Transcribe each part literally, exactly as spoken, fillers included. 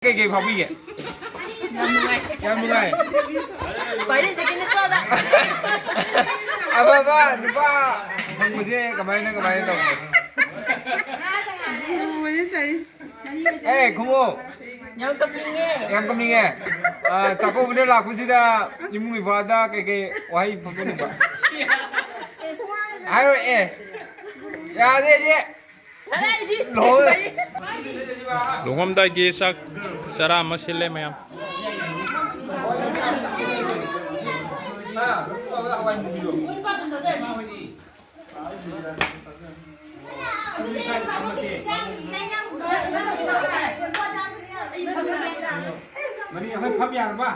ꯀꯩꯀꯩ ꯐꯥꯎꯕꯤꯒꯦ? ꯌꯥꯝ ꯅꯨꯡꯉꯥꯏ꯫ ꯌꯥꯝ ꯅꯨꯡꯉꯥꯏ꯫ ꯄꯥꯏꯔꯦꯟ ꯆꯠꯀꯦ ꯅꯠꯇ꯭ꯔꯣꯗ? ꯑꯐꯕ ꯅꯨꯄꯥ ꯐꯪꯕꯁꯦ ꯀꯃꯥꯏꯅ, ꯀꯃꯥꯏꯅ ꯇꯧꯕꯅꯣ? ꯑꯦ, ꯈꯨꯝꯃꯨ꯫ ꯌꯥꯝ ꯀꯞꯅꯤꯡꯉꯦ꯫ ꯌꯥꯝ ꯀꯞꯅꯤꯡꯉꯦ꯫ ꯑ, ꯆꯥꯛꯀꯧꯕꯗ ꯂꯥꯛꯄꯁꯤꯗ ꯏꯃꯨꯡ ꯏꯄꯥꯗ ꯀꯩꯀꯩ ꯋꯥꯍꯩ ꯐꯣꯡꯗꯣꯛꯅꯤꯡꯕ? ꯍꯥꯏꯔꯣ, ꯑꯦ꯫ ꯌꯥꯗꯦ, ꯁꯤ꯫ ꯂꯣꯏꯔꯦ꯫ ꯂꯨꯍꯣꯡꯉꯝꯗꯥꯏꯒꯤ ꯆꯥꯛ ꯆꯔꯥ ꯑꯃ ꯁꯤꯜꯂꯦ ꯃꯌꯥꯝ꯫ ꯃꯅꯤ ꯑꯩꯈꯣꯏ ꯐꯝ ꯌꯥꯔꯕ?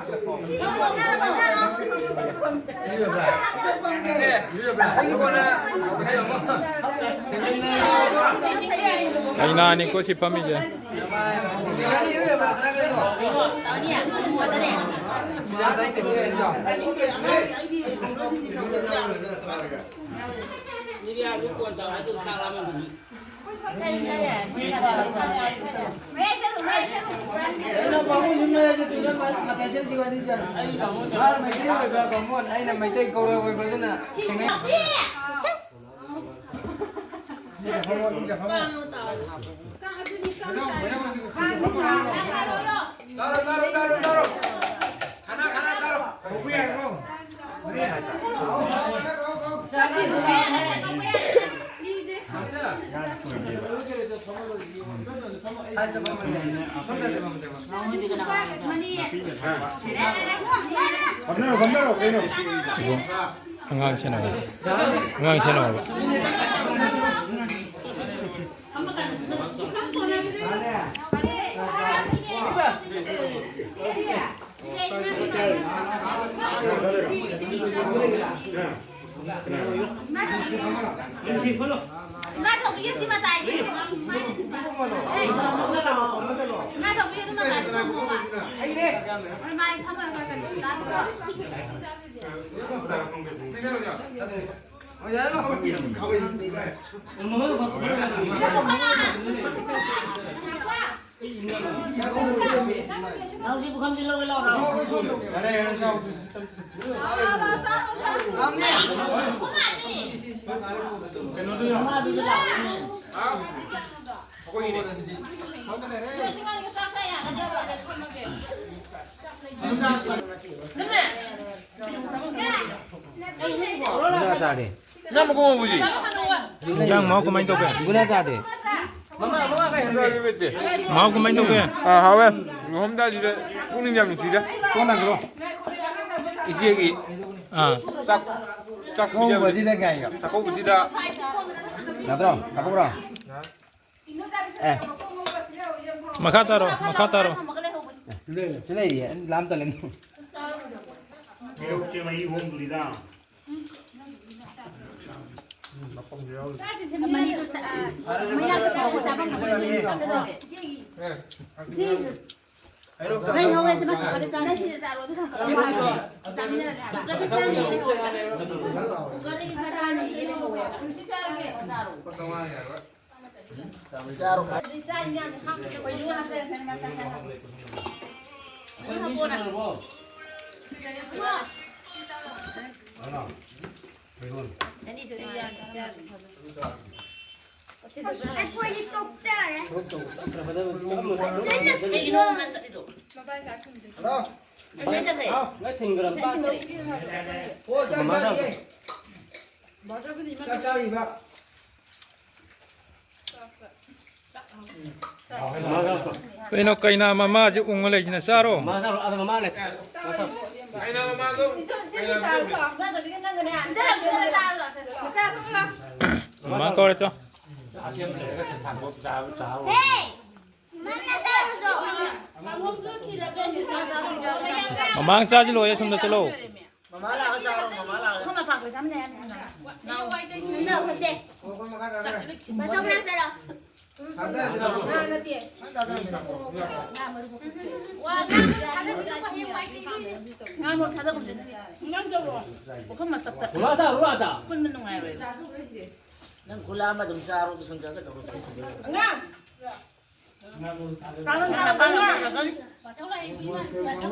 ꯑꯩꯅꯥꯅꯤꯀꯣ ꯁꯤ ꯐꯝꯃꯤꯁꯦ꯫ ꯃꯥꯅ ꯃꯩꯇꯩ ꯑꯣꯏꯕ ꯕꯥꯃꯣꯟ, ꯑꯩꯅ ꯃꯩꯇꯩ ꯀꯧꯔ ꯑꯣꯏꯕ ꯑꯗꯨꯅ ꯊꯦꯡꯅꯩ꯫ ꯑꯉꯥꯡ ꯁꯦꯟꯅꯕ꯫ ꯑꯉꯥꯡ ꯁꯦꯟꯅꯕ꯫ ꯏꯃꯥ ꯊꯣꯛꯄꯤꯒꯦ ꯁꯤ ꯃꯇꯥꯏꯗꯤ꯫ ꯏꯃꯥ ꯊꯣꯛꯄꯤꯒꯦ ꯑꯗꯨ ꯃꯇꯥꯏꯗ ꯊꯝꯃꯣꯕ꯫ ꯃꯥꯏ ꯐꯝꯃꯒ ꯀꯩꯅꯣ ꯆꯥꯁꯤꯀꯣ꯫ ꯅꯪ ꯁꯤ ꯄꯨꯈꯝꯁꯤ ꯂꯧꯒꯦ ꯂꯥꯎꯔꯣ꯫ ꯃꯃꯥꯗꯨꯁꯨ ꯂꯥꯛꯑꯣꯅꯦ꯫ ꯆꯥꯔꯦ꯫ ꯅꯪ ꯃꯈꯣꯡ ꯎꯕꯨꯗꯤ? ꯏꯟꯖꯥꯡ ꯃꯍꯥꯎ ꯀꯃꯥꯏꯅ ꯇꯧꯒꯦ? ꯒꯨꯂꯥ ꯆꯥꯗꯦ꯫ ꯃꯍꯥꯎ ꯀꯃꯥꯏꯅ ꯇꯧꯒꯦ? ꯑꯥ, ꯍꯥꯎꯋꯦ꯫ ꯂꯨꯍꯣꯡꯗꯥꯏꯁꯤꯗ ꯄꯨꯛꯅꯤꯡ ꯌꯥꯝ ꯅꯨꯡꯁꯤꯗ꯫ ꯀꯣꯟꯅ ꯈꯔꯣ꯫ ꯏꯆꯦꯒꯤ ꯑꯥ꯫ ꯆꯥꯛ, ꯆꯥꯛ ꯄꯤꯖꯕꯗꯤ꯫ ꯆꯥꯛꯀꯧꯕꯁꯤꯗ ꯀꯌꯥ ꯌꯥꯝ꯫ ꯆꯥꯛꯀꯧꯕꯁꯤꯗ꯫ ꯅꯠꯇ꯭ꯔꯣ? ꯆꯥꯛꯀꯧꯕ꯭ꯔꯣ? ꯑꯦ꯫ ꯃꯈꯥ ꯇꯥꯔꯣ, ꯃꯈꯥ ꯇꯥꯔꯣ꯫ ꯁꯤ ꯂꯩꯔꯤꯌꯦ, ꯂꯥꯝ ꯇꯜꯂꯦ꯫ ꯀꯦ ꯃꯍꯤ ꯍꯣꯡꯗꯣꯔꯤꯗ꯫ ꯑꯩꯈꯣꯏꯗꯤ ꯇꯣꯛꯆꯔꯦ꯫ ꯀꯩꯒꯤꯅꯣ ꯃꯥ ꯆꯠꯂꯤꯗꯣ? ꯍꯜꯂꯣ꯫ ꯅꯣꯏ ꯆꯠꯈ꯭ꯔꯦ? ꯍꯥꯎ꯫ ꯅꯣꯏ ꯊꯤꯟꯈ꯭ꯔꯕ? ꯆꯠꯈ꯭ꯔꯦ꯫ ꯑꯣ, ꯆꯥꯛ ꯆꯥꯔꯤꯌꯦ꯫ ꯆꯥꯛ ꯆꯥꯔꯤꯕ꯫ ꯀꯩꯅꯣ, ꯀꯩꯅꯥ ꯃꯃꯥꯁꯦ ꯎꯪꯉ ꯂꯩꯁꯤꯅ? ꯆꯥꯔꯣ꯫ ꯃꯃꯥ ꯆꯥꯔꯣ, ꯑꯗ ꯃꯃꯥ ꯂꯩ꯫ ꯃꯃꯥ ꯀꯧꯔꯦ ꯆꯣ꯫ ꯃꯃꯥꯡ ꯆꯥꯁꯤ ꯂꯣꯏꯔꯦ, ꯊꯨꯝꯗ ꯆꯠꯂꯣ꯫ ꯃꯃꯥ ꯂꯥꯛꯑꯒ ꯆꯥꯔꯣ, ꯃꯃꯥ ꯂꯥꯛꯑꯒ꯫ ꯑꯩꯈꯣꯏ ꯃꯄꯥꯟ ꯀꯣꯏ ꯆꯥꯃꯤꯟꯅ ꯌꯥꯅꯤ ꯀꯩꯅꯣ꯫ ꯏꯟꯅ ꯐꯠꯇꯦ꯫ ꯑꯣ, ꯑꯩꯈꯣꯏ ꯃꯈꯥ ꯆꯠꯈ꯭ꯔꯦ꯫ ꯃꯊꯧ ꯉꯥ ꯆꯠꯂꯣ꯫ ꯉꯥ ꯅꯠꯇꯦ꯫ ꯉꯥ ꯃꯔꯨ ꯀꯣꯛꯄꯤ꯫ ꯋꯥ, ꯉꯥ ꯃꯔꯨ ꯀꯣꯛꯄꯤ꯫ ꯉꯥ ꯃꯔꯨ ꯊꯥꯗꯒꯨꯝꯁꯦ꯫ ꯄꯨꯈꯝ ꯃꯊꯛꯇ꯫ ꯄꯨꯟꯕ ꯅꯨꯡꯉꯥꯏꯔꯣꯏꯕ꯫ ꯅꯪ ꯈꯨꯂꯥ ꯑꯃ ꯑꯗꯨꯝ ꯆꯥꯔꯣ, ꯑꯗꯨ ꯁꯪ ꯆꯥ ꯆꯠꯈ꯭ꯔꯣ꯫ ꯑꯉꯥꯡ꯫ ꯆꯥꯔꯣꯟ, ꯆꯥꯔꯣꯟ, ꯆꯥꯔꯣꯟ꯫